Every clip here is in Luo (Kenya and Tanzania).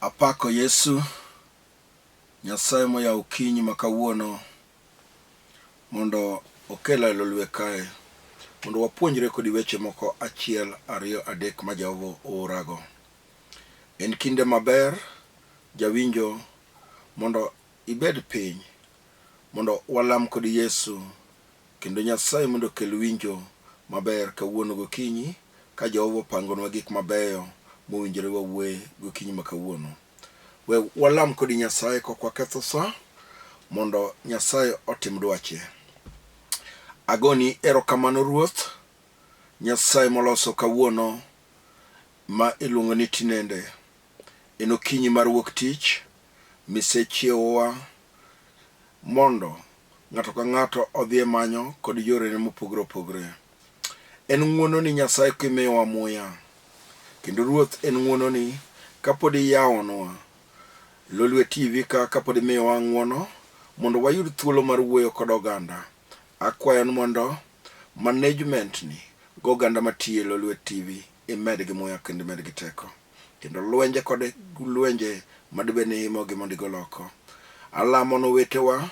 Apako Yesu, Nyasaye moyawo okinyi ma kawuono mondo okela e lolwe kae mondo wapuonjre kodi weche moko achiel, ariyo, adek ma Jehova oorago. En kinde maber jawinjo mondo ibed piny mondo walam kod Yesu kendo Nyasaye mondo okel winjo maber kawuono gokinyi ka Jehova opangonwa gik mabeyo mowinjore wawuoye gokinyi ma kawuono. We walam kodi Nyasaye kok waketho sa mondo Nyasaye otim dwache. Agoni erokamano Ruoth Nyasaye moloso kawuono ma iluongo ni tinende. En okinyi mar wuok tich misechiewowa mondo ng'ato ka ng'ato odhi e manyo kod yorene mopogore opogore. En ng'wononi Nyasaye kimiyowa muya, kendo Ruoth en ng'wononi kapod iyawonwa Lolwe TV ka kapod imiyowa ng'wono mondo wayud thuolo mar wuoyo kod oganda. Akwayo ni mondo management ni gi oganda matiyo e Lolwe TV imedgi muya kendo imedgi teko. Kendo lwenje kod lwenje madibed ni himogi mondo igol oko. Alamo ne owetewa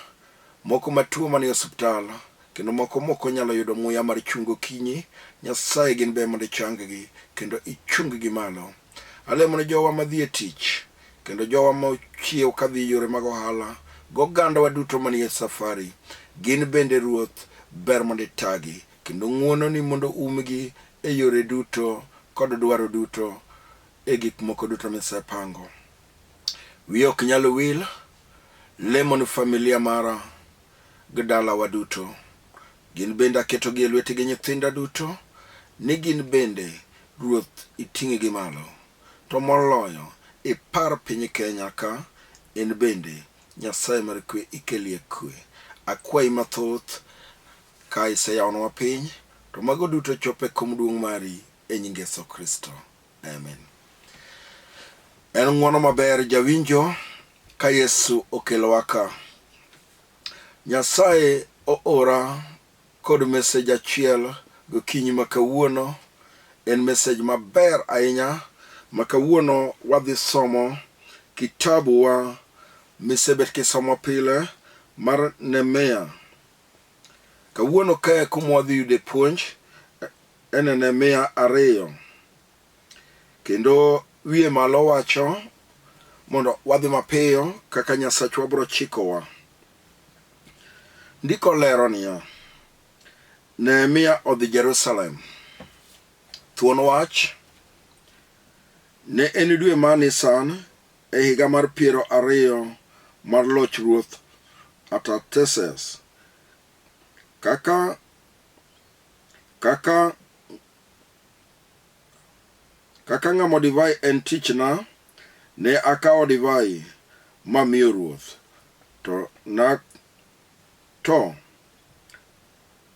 moko matuo manie osiptal kendo moko mok onyalo yudo muya mar chung' gokinyi, Nyasaye gin be mondo ichang-gi kendo ichung-gi malo. Alemo ne jowa madhi e tich kendo jowa mochiew kadhi yore mag ohala gogandawa duto manie safari, gin bende Ruoth ber mondo itagi kendo ng'wononi mondo umgi e yore duto kod dwaro duto e gik moko duto misepango. Wiya ok nyal wil lemo ni familia mara gi dalawa duto. Gin bende aketogi e lweti gi nyithinda duto, ni gin bende Ruoth iting'gi malo. To moloyo, ipar piny Kenya ka, en bende Nyasaye mar kwe ikelie kwe. Akwayi mathoth ka iseyawonwa piny, to mago duto chop e kom duong' mari e nying Yesu Kristo. Amen. En ng'wono maber jawinjo ka Yesu okelowa ka. Nyasaye oora kod mesej achiel gokinyi ma kawuono. En mesej maber ahinya ma kawuono wadhi somo kitabu wa misebet kisomo pile mar Nehemia. Kawuono kae kuma wadhi yude puonj en e Nehemia 2. Kendo wiye malo wacho mondo wadhi mapiyo kaka Nyasachwa biro chikowa. Ndiko lero niya, Nehemia odhi Jerusalem. Thuon wach, ne en dwe mar Nisan e higa mar 20 mar loch ruoth Artaxerxes. Kaka ng'amo divai en tichna, ne akawo divai mamiyo ruoth, to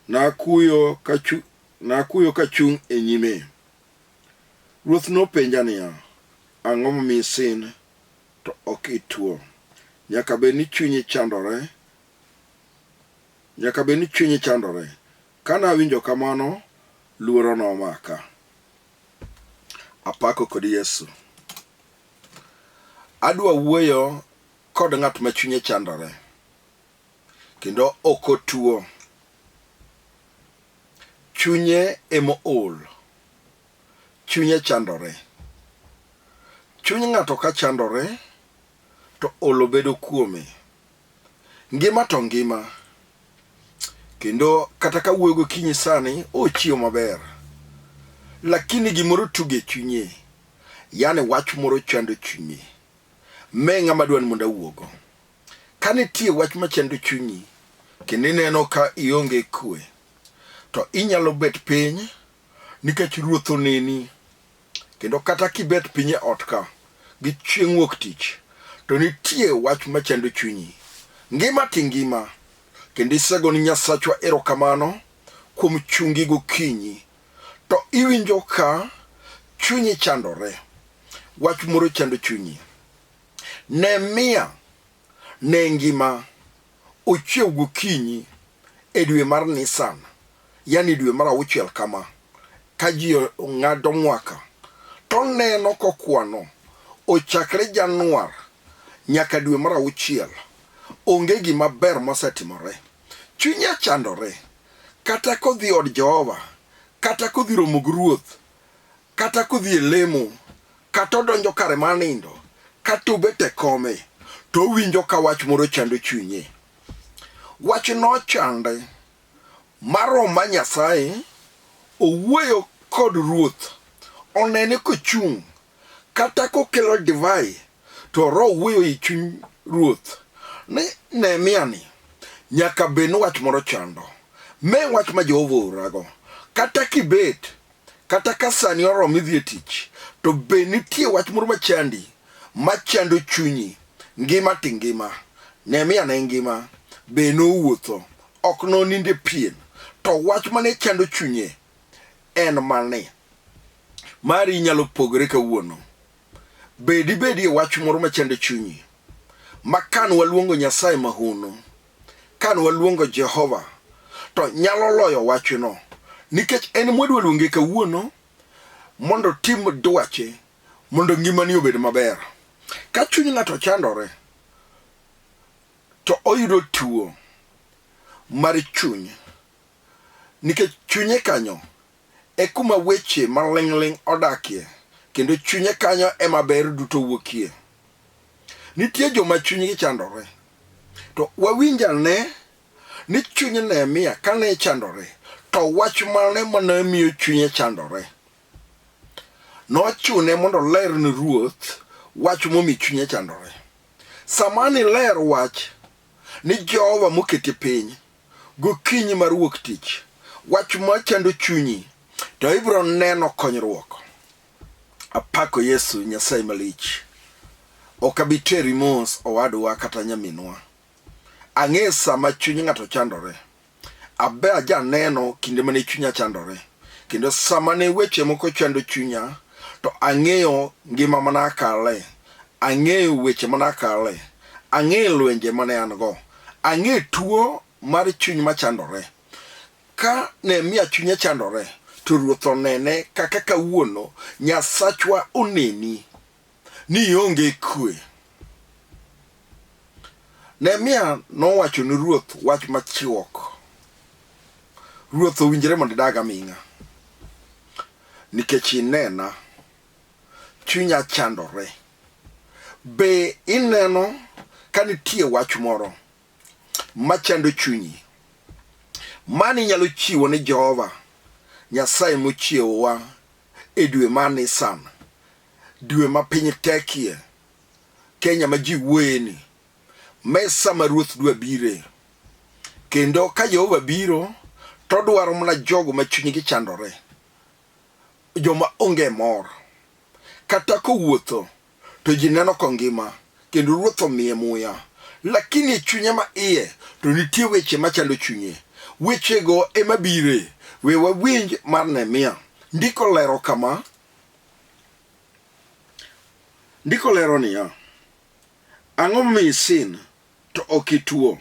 nakuyo kachung' e nyime. Ruoth nopenja niya, Ang'o momiyo isin to ok ituo? Nyaka bed ni chunyi chandore. Nyaka bed ni chunyi chandore. Kane awinjo kamano, luoro nomaka. Apako kod Yesu. Adwa wuoyo kod ng'at ma chunye chandore kendo ok otuo. Chunye ema ool. Chunye chandore. Chuny ng'ato ka chandore to olo bedo kuome. Ngima to ngima. Kendo kata ka wuoyo gokinyi sani, ochiew maber. Lakini gimoro tugo e chunye. Yani wach moro chando chunye. Me ng'ama dwa ni mondo awuogo. Ka nitie wach machando chunyi, kendo ineno ka ionge kwe, to inyalo bet piny nikech Ruoth oneni. Kendo kata kibet piny e ot ka gi chieng' wuok tich, to nitie wach machando chunyi. Ngima ti ngima, kendo isego ni Nyasachwa erokamano kuom chungi gokinyi, to iwinjo ka chunyi chandore, wach moro chando chunyi. Nehemia ne ngima ochiew gokinyi e dwe mar Nisan, yani dwe mar auchiel kama, ka ji ng'ado mwaka, to oneno kokwano Ochakre Januar nyaka dwe mar auchiel, onge gima ber mosetimore. Chunye chandore. Kata kodhi od Jehova, kata kodhi romo gi ruoth, kata kodhi e lemo, kata odonjo kare mar nindo, kata obet e kome, to owinjo ka wach moro chando chunye. Wach nochande mar Roho mar Nyasaye owuoyo kod ruoth, onene kochung' kata kokelo divai to Roho wuoyo e chuny ruoth ni Nehemia ni nyaka bed ni wach moro chando. Me wach ma Jehova oorago. Kata kibet, kata ka sani oromo idhi e tich, to be nitie wach moro machandi, machando chunyi. Ngima ti ngima. Nehemia ne ngima, be nowuotho, ok nonindo e pien. To wach mane chando chunye en mane? Mari nyalo pogore kawuono. Be dibedie wach moro machando chunyi? Ma kan waluongo Nyasaye mahono, kan waluongo Jehova, to nyalo loyo wachno. Nikech en mwadwa luonge kawuono mondo otim dwache mondo ngimani obed maber. Ka chuny ng'ato chandore, to oyudo tuo mar chuny nikech chunye kanyo e kuma weche maling'ling' odakie kendo chunye kanyo ema ber duto wuokie. Nitie joma chunygi chandore. To wawinj ane ni chuny Nehemia kane chandore, to wach mane mane miyo chunye chandore? Nochune mondo oler ne ruoth wach momiyo chunye chandore. Sama niler wach ni Jehova moketi piny gokinyi mar wuok tich, wach machando chunyi, to ibiro neno konyruok. Apako Yesu Nyasaye malich. Ok abi teri mos owadwa kata nyaminwa. Ang'e sama chuny ng'ato chandore. Abe ajaneno kinde mane chunya chandore. Kendo sama ne weche moko chando chunya, to ang'eyo ngima mane akale. Ang'eyo weche mane akale. Ang'eyo lwenje mane an go. Ang'e tuo mar chuny machandore. Ka Nehemia chunye chandore, to ruoth onene kaka kawuono Nyasachwa oneni ni ionge kwe. Nehemia nowacho ne ruoth wach machuok. Ruoth owinjore mondo idag aming'a. Nikech inena, chunya chandore. Be ineno ka nitie wach moro machando chunyi? Mani inyalo chiwo ne Jehova Nyasaye mochiewowa e dwe mar Nisan, dwe ma piny tekie, Kenya ma ji wuoyeni, ma e sama Ruoth dwa bire. Kendo ka Jehova biro, to odwaro mana jogo ma chunygi chandore, joma onge mor. Kata kowuotho, to ji neno kongima, kendo Ruoth omiye muya. Lakini e chunye ma iye, to nitie weche machando chunye. Wechego ema bire. We wawinj mar Nehemia. Ndiko lero kama. Ndiko lero niya, Ang'o momiyo isin to ok ituo?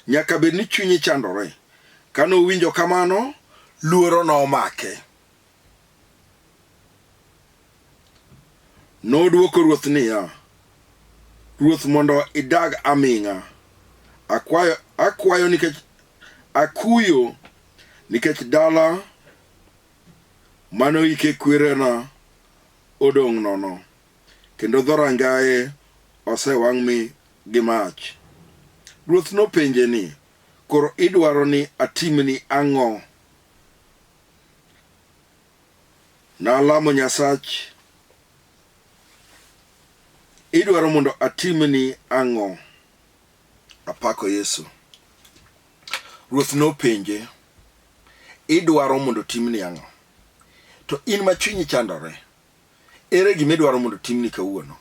Nyaka bed ni chunyi chandore. Kane owinjo kamano, luoro nomake. Nodwoko ruoth niya, Ruoth mondo idag aming'a. Akwayo, akwayo nikech akuyo nikech dala manoike kwerena odong' nono, kendo dhorangaye osewang' mi gi mach. Ruoth nopenje ni, Koro idwaro ni atimni ang'o? Nalamo Nyasach. Idwaro mondo atimni ang'o? Apako Yesu. Ruoth nopenje, idwaro mondo otimni ang'o? To in ma chunyi chandore, ere gima idwaro mondo otimni kawuono?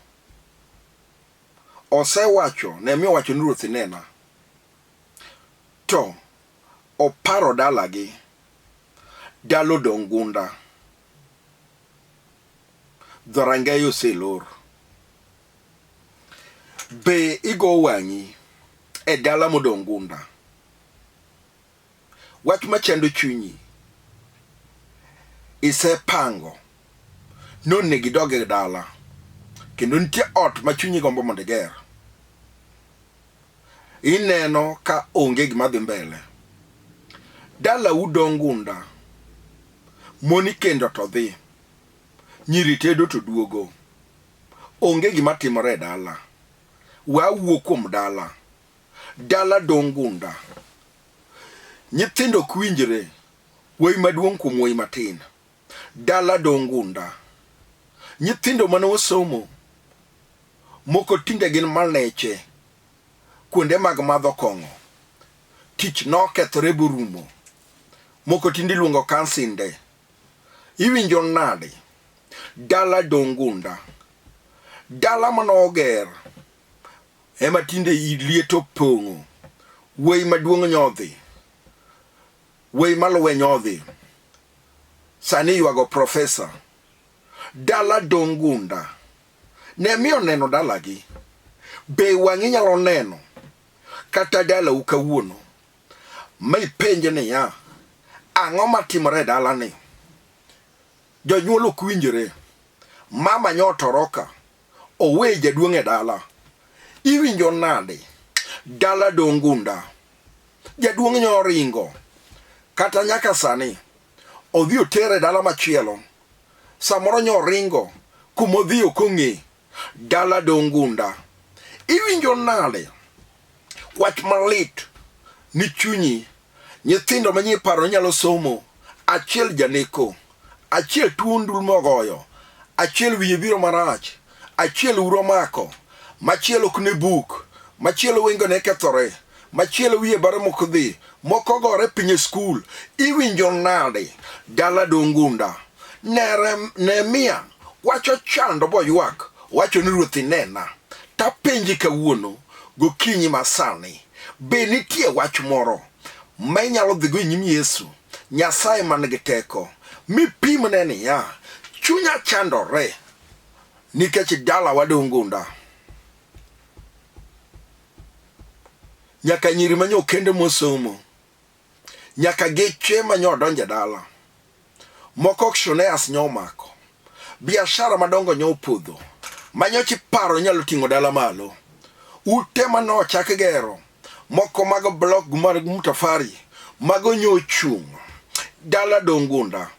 Osewacho, Nehemia owacho ni ruoth inena. To oparo dalagi, dala odong' gunda, dhorangeye oselor. Be igo wang'i e dala modong' gunda? Wach machando chunyi isepango nonego idog e dala. Kendo nitie ot ma chunyi gombo mondo iger. Ineno ka onge gima dhi mbele. Dalau dong' gunda. Mon ikendo to dhi. Nyiri tedo to duogo. Onge gima timore e dala. We awuo kuom dala. Dala dong' gunda. Nyithindo ok winjre. Wuoyi maduong' kuom wuoyi matin. Dala dong' gunda. Nyithindo mane osomo, moko tinde gin maneche kuonde mag madho kong'o. Tich nokethore borumo. Moko tinde iluongo kansinde. Iwinjo nade? Dala dong' gunda. Dala mane oger ema tinde liet opong'o. Wuoyi maduong' nyodhi. Wuoyi maluwe nyodhi. Sani iywago profesa. Dala dong' gunda. Nehemia oneno dalagi. Be wang'i nyalo neno kata dalau kawuono ma ipenj niya, ang'o matimore e dalani? Jonyuol ok winjre. Mama nyo otoroka, owe jaduong' e dala. Iwinjo nade? Dala dong' gunda. Jaduong' nyo oringo. Kata nyaka sani, odhi otere e dala machielo. Samoro nyo oringo kuma odhi ok ong'e. Dala dong' gunda. Iwinjo nade? Wach malit ni chunyi. Nyithindo manyie paro nyalo somo. Achiel janeko, achiel tuo ndulme ogoyo, achiel wiye biro marach, achiel uro mako, machielo ok ne buk, machielo wengene kethore, machielo wiye bare moko dhi, moko gore piny e skul. Iwinjo nade? Dala dong' gunda. Nehemia wacho chando boywak, owacho ni Ruoth inena. Tapenji kawuono gokinyi masani, be nitie wach moro ma inyalo dhigo e nyim Yesu, Nyasaye man gi teko, mipimne niya, chunya chandore nikech dalawa dong' gunda. Nyaka nyiri ma nyokende mosomo, nyaka geche ma nyodonjo e dala, moko auctioneers nyo omako, biashara madongo nyo opodho, ma nyocha iparo nyalo ting'o dala malo, ute ma nochak gero, moko mag block mag mtafari, mago nyo ochung', dala dong' gunda.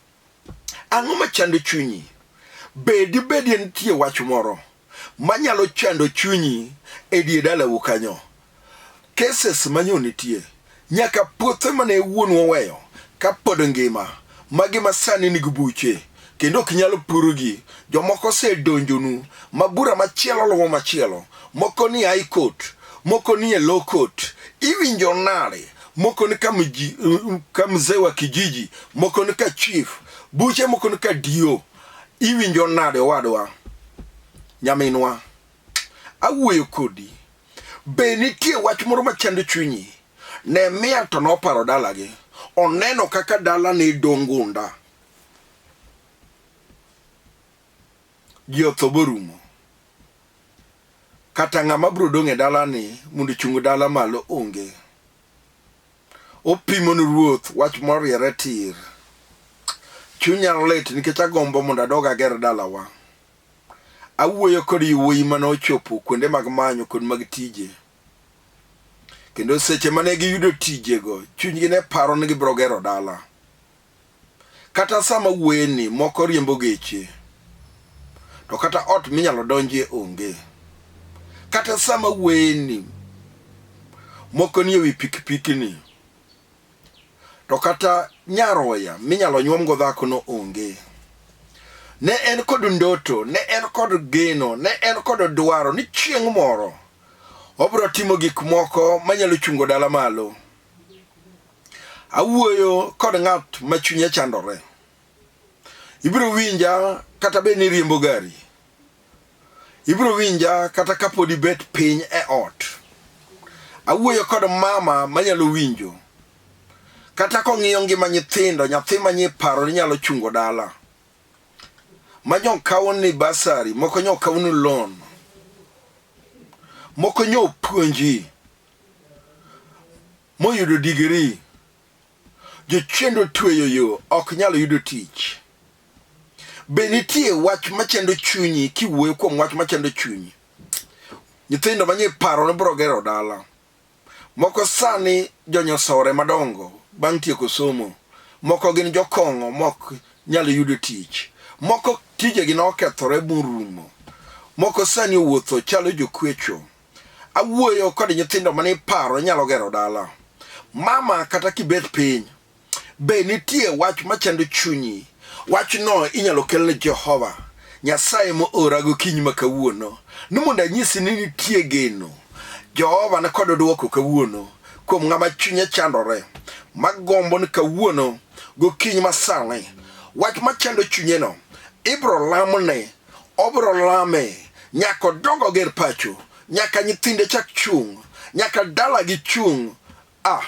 Ang'o machando chunyi? Be dibedie nitie wach moro manyalo chando chunyi e dier dalau kanyo? Cases manyo nitie nyaka puothe mane wuonu oweyo kapod ngima, magi ma sani nigi buche kendo ok nyal purgi. Jomoko osedonjonu ma bura machielo luwo machielo, moko ni High Court, moko ni e Low Court. Iwinjo nade? Moko ni ka mzee wa kijiji, moko ni ka chief, buche moko ni ka DO. Iwinjo nade owadwa, nyaminwa? Awuoyo kodi. Be nitie wach moro machando chunyi? Nehemia to noparo dalagi. Oneno kaka dala ne dong' gunda. Ji otho borumo. Kata ng'ama biro dong' e dalani mondo ochung dala malo onge. Opimo ni ruoth wach moriere tir. Chunya lit nikech agombo mondo adog ager dalawa. Awuoyo kod yawuoyi mane ochopo kuonde mag manyo kod mag tije. Kendo seche mane giyudo tijego, chunygi ne paro ni gibiro gero dala. Kata sama wuoyeni, moko riembo geche, to kata ot minyalo donjie onge. Kata sama wuoyeni, moko nie wi pikipikini, to kata nyaroya minyalo nyuomgo dhakono onge. Ne en kod ndoto, ne en kod geno, ne en kod dwaro ni chieng' moro obiro timo gik moko manyalo chungo dala malo. Awuoyo kod ng'at ma chunye chandore. Ibiro winja kata bed ni iriembo gari. Ibiro winja kata kapod ibet piny e ot. Awuoyo kod mama manyalo winjo. Kata kong'iyo ngima nyithindo, nyathi manie paro ni nyalo chungo dala. Ma nyo kawo ni basari, moko nyo kawo ni loan. Moko nyo puonji moyudo digri. Jochiende otweyo yo, ok nyal yudo tich. Be nitie wach machando chunyi kiwuoyo kuom wach machando chunyi? Nyithindo manye paro ni biro gero dala. Moko sani jonyosore madongo bang' tieko somo. Moko gin jokong'o mok nyal yudo tich. Moko tijegi nokethore morumo. Moko sani owuotho chalo jokwecho. Awuoyo kod nyithindo mane paro nyalo gero dala. Mama kata kibet piny, be nitie wach machando chunyi? Wachno inyalo kel ne Jehova Nyasaye moora gokinyi ma kawuono ni mondo anyisi ni nitie geno. Jehova ni kod dwoko kawuono kuom ng'ama chunye chandore, magombo ni kawuono gokinyi masani wach machando chunyeno ibro lamne, obro lame nyaka odog oger pacho, nyaka nyithinde chak chung', nyaka dalagi chung'. Ah,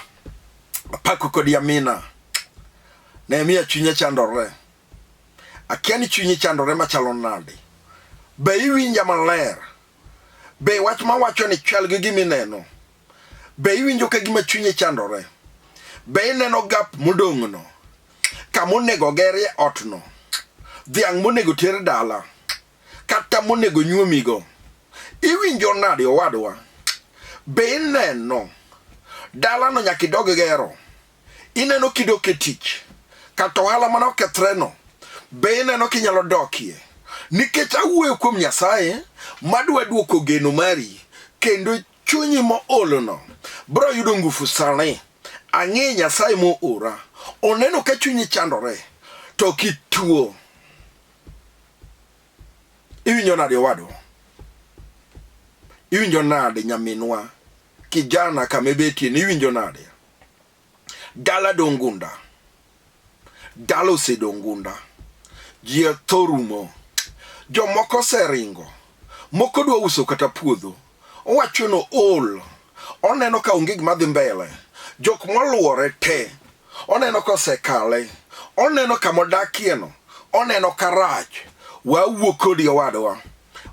apako kod Yamina. Nehemia chunye chandore. Akia ni chunyi chandore machalo nade. Be iwinja maler? Be wach mawacho ni chal gi gima ineno? Be iwinjo ka gima chunyi chandore? Be ineno gap modong'no? Kama onego ogerie otno? Dhiang' monego ter dala? Kata monego nyuomigo? Iwinjo nade owadwa? Be ineno dalano nyaka idog gero? Ineno kidok e tich kata ohala mane okethreno, be ineno kinyalo dokie? Nikech awuoyo kuom Nyasaye madwa duoko geno mari kendo chunyi moolono biro yudo ngufu sani. Ang'e Nyasaye moora. Oneno ka chunyi chandore to kituo. Iwinjo nade owadwa? Iwinjo nade nyaminwa? Kijana kama ibetie ni iwinjo nade? Dala dong' gunda. Dala osedong' gunda. Ji tho rumo. Jomoko oseringo. Moko dwa uso kata puodho. Owacho no ol. Oneno ka onge gima dhi mbele. Jok moluore te. Oneno ka osekale. Oneno kama odakieno. Oneno ka rach. Wawuo kodi owadwa.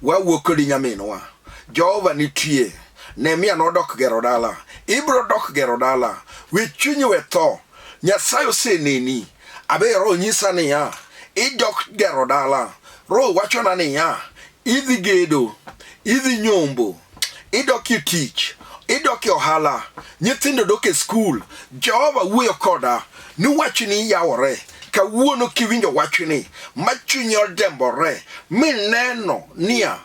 Wawuo kodi nyaminwa. Jehova nitie. Nehemia nodok gero dala. Ibro dok gero dala. We chunyi we tho. Nyasaye oseneni. Abe Roho nyisa niya, idok gero dala. Roho wachona niya, idhi gedo, idhi nyombo, idok e tich, idok e ohala, nyithindo dok e skul. Jehova wuoyo koda ni wachni yawore kawuono kiwinjo wachni ma chunyi odembore mineno niya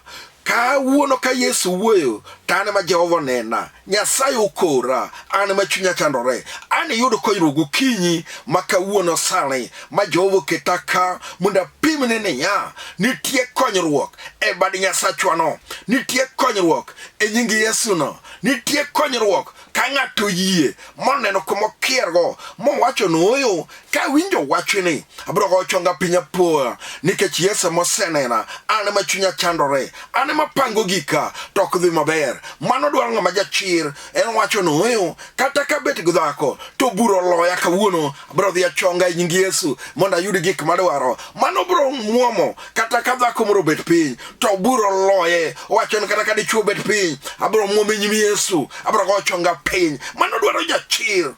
kawuono ka Yesu wuoyo to an ema Jehova onena, Nyasaye okora, an ema chunya chandore, an iyud konyruok gokinyi ma kawuono sani ma Jehova oketa ka mondo apimni niya nitie konyruok e bad Nyasachwano, nitie konyruok e nying Yesuno, nitie konyruok ka ng'ato oyie moneno kuma okiergo mowacho ni ooyo kawinjo wachni abiro goyo chonga piny apoya nikech Yesu ema osenena an ema chunya chandore an ema pango gika to ok dhi maber mano dwaro ng'ama jachir en wacho ni ooyo kata ka bet gi dhako to bura oloya kawuono abiro dhi achonga e nying Yesu mondo ayud gik madwaro mano biro muomo kata ka dhako moro obet piny to bura oloye owacho ni kata ka dichwo obet piny abiro muomo e nyim Yesu abiro goyo chonga piny mano dwaro jachir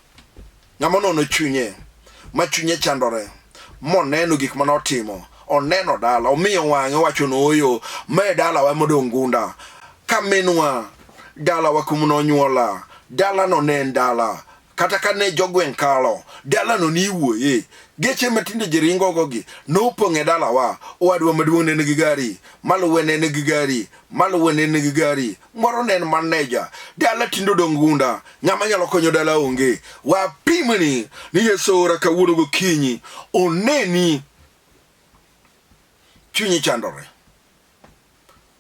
ng'ama onono chunye ma chunye chandore moneno gik mane otimo oneno dala omiyo wang'e owacho ni ooyo mae dalawa modong' gunda ka minwa dalawa kuma nonyuola dalano ne en dala kata ka ne jogweng' kalo dalano ni iwuoye geche matinde ji ringogogi nopong' e dalawa owadwa maduong' ne nigi gari maluwe ne nigi gari maluwe ne nigi gari moro ne en maneja dala tinde odong' gunda ng'ama nyalo konyo dala onge wapimni ni Yesu ora kawuono gokinyi oneni chunyi chandore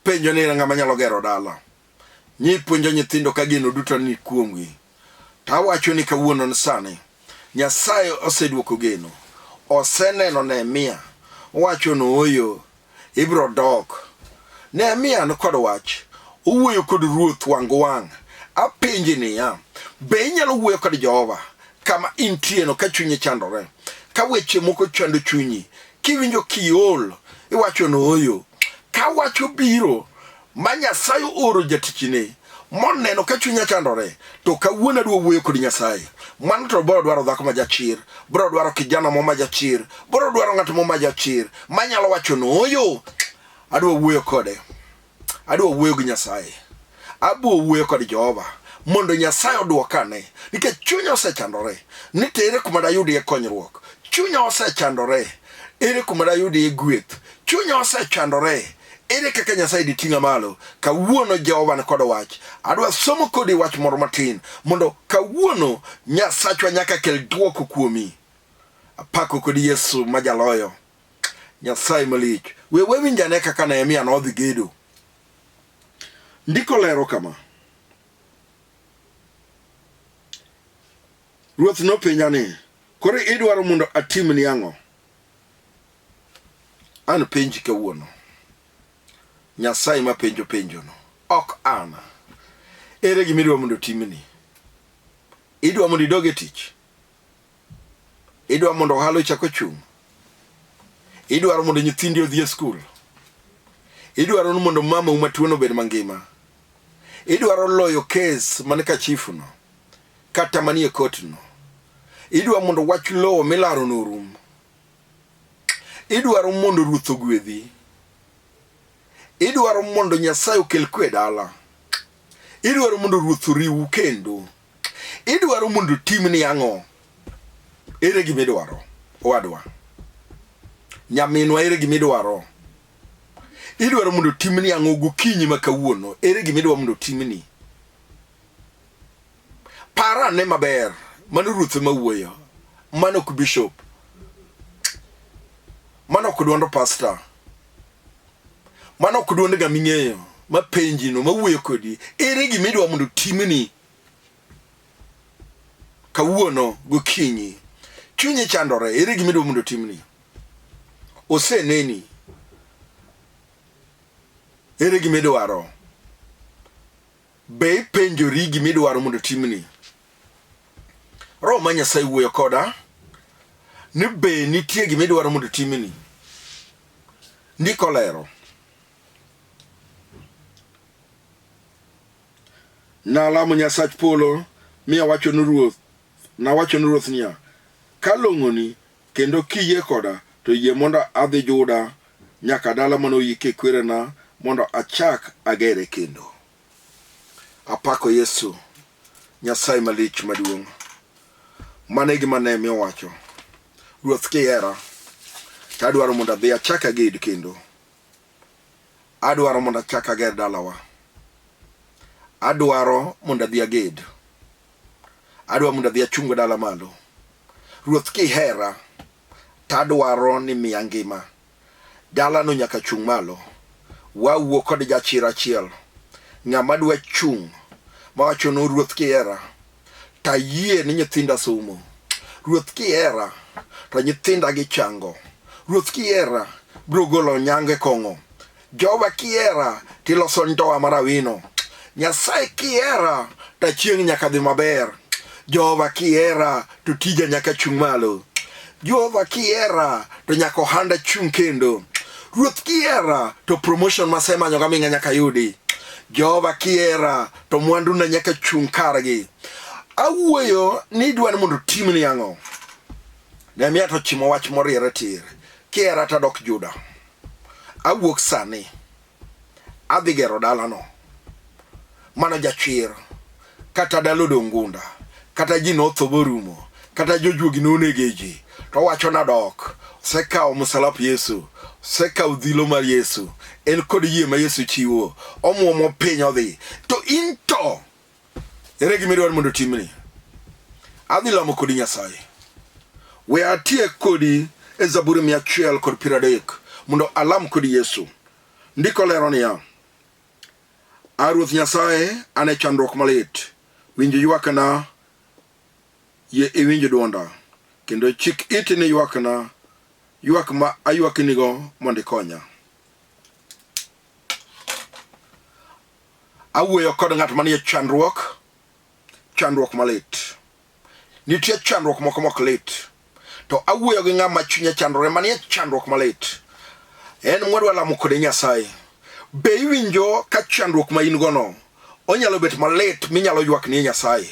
penjo ni ng'ama nyalo gero dala nyi puonjo nyithindo ka geno duto ni kuomgi to awacho ni kawuono ni sani Nyasaye oseduoko geno oseneno Nehemia owacho ni ooyo ibiro dok Nehemia ni kod wach owuoyo kod ruoth wang' gi wang' apenji niya be inyalo wuoyo kod Jehova kama intieno ka chunyi chandore ka weche moko chando chunyi kiwinjo kiol iwacho ni ooyo ka wach obiro ma Nyasaye ooro jatichne Moneno ka chunya chandore, to kawuono adwa wuoyo kod Nyasaye. Mano to biro dwaro dhako ma jachir, biro dwaro kijana mo ma jachir, biro dwaro ng'at mo ma jachir, manyalo wacho ni ooyo, adwa wuoyo kode. Adwa wuoyo gi Nyasaye. Abiro wuoyo kod Jehova mondo Nyasaye odwokane nikech chunya osechandore ni to ere kuma dayudie konyruok. Chunya osechandore ere kuma dayudie gweth. Chunya osechandore ere kaka Nyasaye diting'a malo. Kawuono Jehova ni kod wach. Adwa somo kodi wach moro matin mondo kawuono Nyasachwa nyaka kel dwoko kuomi. Apako kodi Yesu ma jaloyo. Nyasaye malich. We wawinj ane kaka Nehemia nodhi gedo. Ndiko lero kama. Ruoth nopenja ni, koro idwaro mondo atimni ang'o? An penji kawuono. Nyasaye ma penjo penjono, ok an. Ere gima idwa mondo otimni? Idwa mondo idog e tich? Idwa mondo ohala ochak ochung'? Idwaro mondo nyithindi odhi e skul? Idwaro ni mondo mamau matuono obed mangima? Idwaro loyo kes man ka chifuno kata manie kotno? Idwa mondo wach lowo milarono orum? Idwaro mondo ruoth ogwedhi? Idwaro mondo Nyasaye okel kwe e dala? Idwaro mondo ruoth oriwu kendo? Idwaro mondo otimni ang'o? Ere gima idwaro, owadwa? Nyaminwa, ere gima idwaro? Idwaro mondo otimni ang'o gokinyi ma kawuono? Ere gima idwaro mondo otimni? Par ane maber, mano ruoth ema wuoyo, mano ok bishop, mano ok duond pastor, mano ok duond ng'ama ing'eyo mapenjino, mawuoyo kodi. Ere gima idwa mondo otimni kawuono gokinyi? Chunyi chandore, ere gima idwa mondo otimni? Oseneni, ere gima idwaro? Be ipenjori gima idwaro mondo otimni? Roho ma Nyasaye wuoyo koda ni be nitie gima idwaro mondo otimni? Ndiko lero. Nalamo Nyasach polo mi awacho ni ruoth, nawacho ni ruoth niya, ka long'oni kendo kiyie koda, to yie mondo adhi Juda nyaka dala mane oyikie kwerena mondo achak agere kendo. Apako Yesu, Nyasaye malich maduong'. Mano e gima Nehemia owacho. Ruoth kihera, to adwaro mondo adhi achak aged kendo. Adwaro mondo achak ager dalawa. Adwaro mondo adhi aged. Adwaro mondo adhi achung dala malo. Ruoth kihera, to adwaro ni miya ngima. Dalano nyaka chung' malo. Wawuo kod jachir achiel. Ng'ama dwa chung' mawacho ni Ruoth kihera, to ayie ni nyithinda somo. Ruoth kihera, to nyithinda gichango. Ruoth kihera, biro golo onyango e kong'o. Jehova kihera, tiloso ndoa mar awino. Nyasaye kihera, to achieng' nyaka dhi maber. Jehova kihera, to tija nyaka chung' malo. Jehova kihera, to nyaka ohanda chung' kendo. Ruoth kihera, to promotion masemanyo gaming'a nyaka yudi. Jehova kihera, to mwanduna nyaka chung' kargi. Awuoyo ni idwa ni mondo otimni ang'o? Nehemia to ochimo wach moriere tir. Kihera to adok Juda. Awuok sani. Adhi gero dalano. Mano jachir. Kata dala odong' gunda. Kata ji notho borumo. Kata jojuogi nonege ji. To owacho nadok. Osekawo msalap Yesu. Osekawo dhilo mar Yesu. En kod yie ma Yesu chiwo. Omuomo piny odhi. To in to ere gima idwaro mondo otimni? Adhi lamo kodi Nyasaye. We atiek kodi e Zaburi 130 mondo alam kodi Yesu. Ndiko lero niya, A Ruoth Nyasaye, an e chandruok malit. Winj ywakna, yie iwinj dwonda, kendo chik iti ni ywakna, ywak ma aywaknigo mondo ikonya. Awuoyo kod ng'at manie chandruok, chandruok malit. Nitie chandruok moko mok lit, to awuoyo gi ng'ama chunye chandore manie chandruok malit. En mwadwa lamo kode Nyasaye. Be iwinjo ka chandruok ma in gono Onyalo bet malit minyalo ywak ni Nyasaye.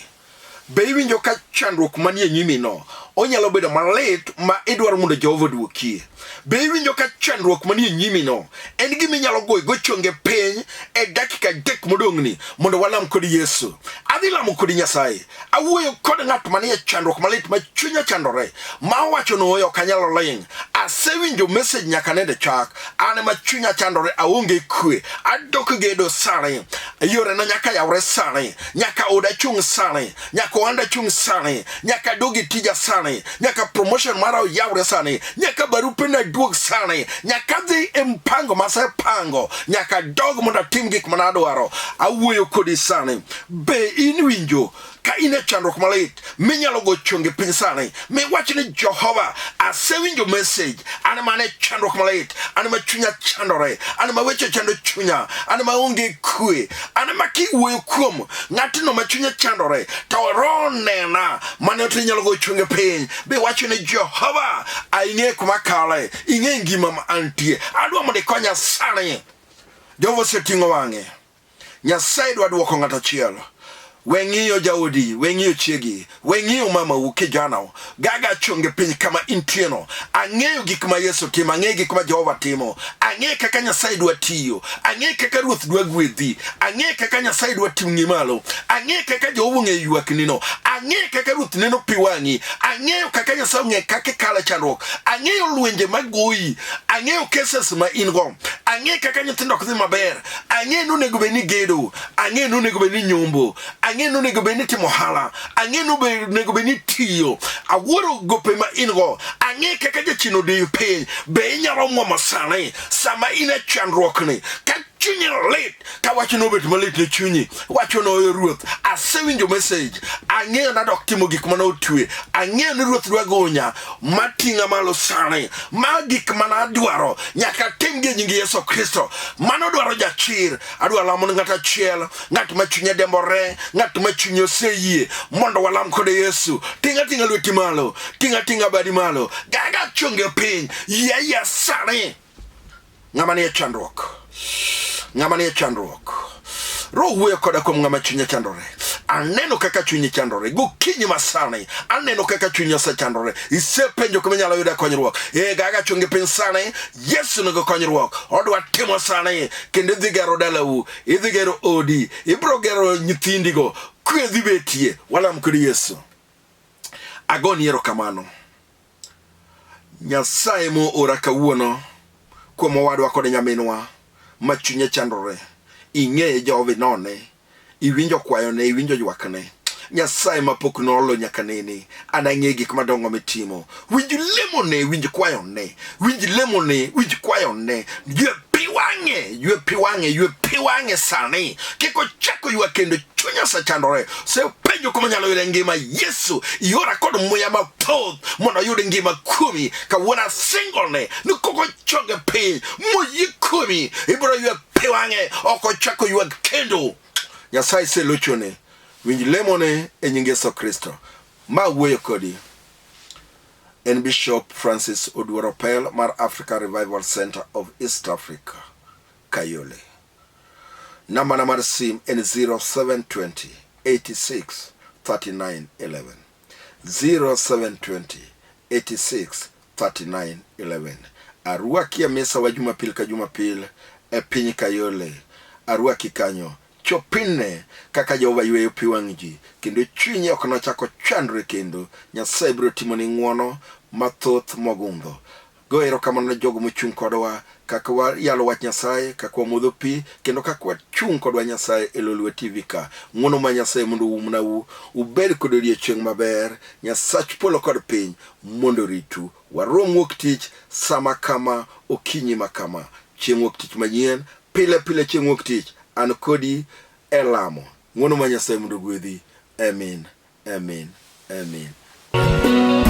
Be iwinjo ka chandruok manie nyimino onyalo bedo malit ma idwaro mondo Jehova oduokie? Be iwinjo ka chandruok manie nyimino en gima inyalo goyo go chonge piny e dakika adek modong'ni mondo walam kod Yesu? Adhi lamo kod Nyasaye. Awuoyo kod ng'at manie chandruok malit ma chunya chandore, ma owacho ni ooyo ok anyal ling'. Asewinjo message nyaka nende chak. An ema chunya chandore, aonge kwe. Adok gedo sani. Yorena nyaka yawre sani. Nyaka oda chung' sani. Nyaka ohanda chung' sani. Nyaka adog e tija sani. Nyaka promotion mara oyawre sani. Nyaka barupena duog sani. Nyaka adhi e mpango masepango. Nyaka adog mondo atim gik mana adwaro. Awuoyo kodi sani. Be in winjo ka in e chandruok malit minyalo go chongi piny sani miwach ni Jehova, asewinjo message, an mana e chandruok malit, an ma chunya chandore, an ma weche chando chunya, an ma onge kwe, an ma kiwuoyo kuom ng'atno ma chunye chandore to roho nena, mano to inyalo go chonge piny biwacho ni Jehova, ing'e kuma kale, ing'e ngima ma antie, adwa mondo ikonya sani. Jehova oseting'o wang'e. Nyasaye dwa dwoko ng'ato achiel. We ng'iyo jaodi, we ng'iyo chiegi, we ng'iyo mamau kijanau. Gaga chonge piny kama intieno. Ang'eyo gik ma Yesu timo, ang'eyo gik ma Jehova timo. Ang'eyo kaka Nyasaye dwa tiyo. Ang'eyo kaka Ruoth dwa gwedhi. Ang'eyo kaka Nyasaye dwa ting'i malo. Ang'eyo kaka Jehova ong'eyo ywaknino. Ang'eyo kaka Ruoth neno pi wang'i. Ang'eyo kaka Nyasaye ong'eyo kaka ikalo e chandruok. Ang'eyo lwenje magoyi. Ang'eyo cases ma in go. Ang'eyo kaka nyithindo ok dhi maber. Ang'e ni onego bed ni gedo, ang'e ni onego bed ni nyombo, ang'e ni onego bed ni timo ohala, ang'e ni onego bed ni tiyo. Awuoro gope ma in go, ang'e kaka jachien odiyo piny. Be inyalo mwomo sani sama in e chandruokni? Ka chunyi lit, ka wach nobet malit ne chunyi, wacho no oyo Ruoth, asewinjo message, ang'eyo nadok timo gik mane otwe, ang'eyo ni Ruoth dwa gonya, mating'a malo sani, ma gik mana adwaro nyaka tim gi e nying Yesu Kristo. Mano dwaro jachir. Adwa lamo ne ng'at achiel, ng'at ma chunye dembore, ng'at ma chunye oseyie mondo walam kode Yesu. Ting'a ting'a lweti malo, ting'a ting'a badi malo, gaga chonge piny, yie ayia sani. Ng'ama nie chandruok, ng'ama nie chandruok. Roho wuoyo koda kuom ng'ama chunye chandore. Aneno kaka chunye chandore gokinyi masani, aneno kaka chunye osechandore. Isepenjo kuma inyalo yude konyruok. E gaga chungi piny sani, Yesu nigo konyruok. Odwa timo sani, kendo idhi gero dalau, idhi gero odi, ibiro gero nyithindigo. Kwe dhi betie. Walam kod Yesu. Agoni erokamano. Nyasaye moora kawuono kuom owadwa kod nyaminwa ma chunye chandore. Ing'eye Jehova, inone, iwinjo kwayone, iwinjo ywakne. Nyasaye ma pok nolo nyaka nene, an ang'e gik madongo mitimo. Winj lemone, winj kwayone, winj lemone, winj kwayone. Ywe pi wang'e, ywe pi wang'e, ywe pi wang'e sani. Kik ochak oywak kendo, chunya osechandore. Osepenjo kuma nyalo yude ngima. Yesu, iora kod muya mathoth mondo ayud ngima kuomi. Kawuono asingone ni kok ochonge piny moyie kuomi, ibiro ywe pi wang'e, ok ochak oywag kendo. Nyasaye selochone. Winj lemone e nying Yesu Kristo. Ma wuoyo kodi en Bishop Francis Oduor Opel mar Africa Revival Center of East Africa, Kayole. Nambana mar sim en 0720 86 39 11. 0720 86 39 11. Arwaki e misa wa Jumapil ka Jumapil e piny Kayole. Arwaki kanyo. Chopine kaka Jehova yweyo pi wang' ji, kendo chunyi ok nochak ochandre kendo. Nyasaye biro timoni ng'wono mathoth mogundho. Go erokamano ne jogo mochung' kodwa kaka wayalo wach Nyasaye, kaka wamodho pi, kendo kaka wachung' kodwa Nyasaye e Lolwe TV ka. Ng'wono ma Nyasaye mondo oumnau, ubed kod odiechieng' maber. Nyasach polo kod piny mondo oritu. Warom wuok tich sama kama, okinyi ma kama. Chieng' wuok tich manyien, pile pile chieng' wuok tich, an kodi e lamo. Ng'wono ma Nyasaye mondo ogwedhi. Amen. Amen. Amen.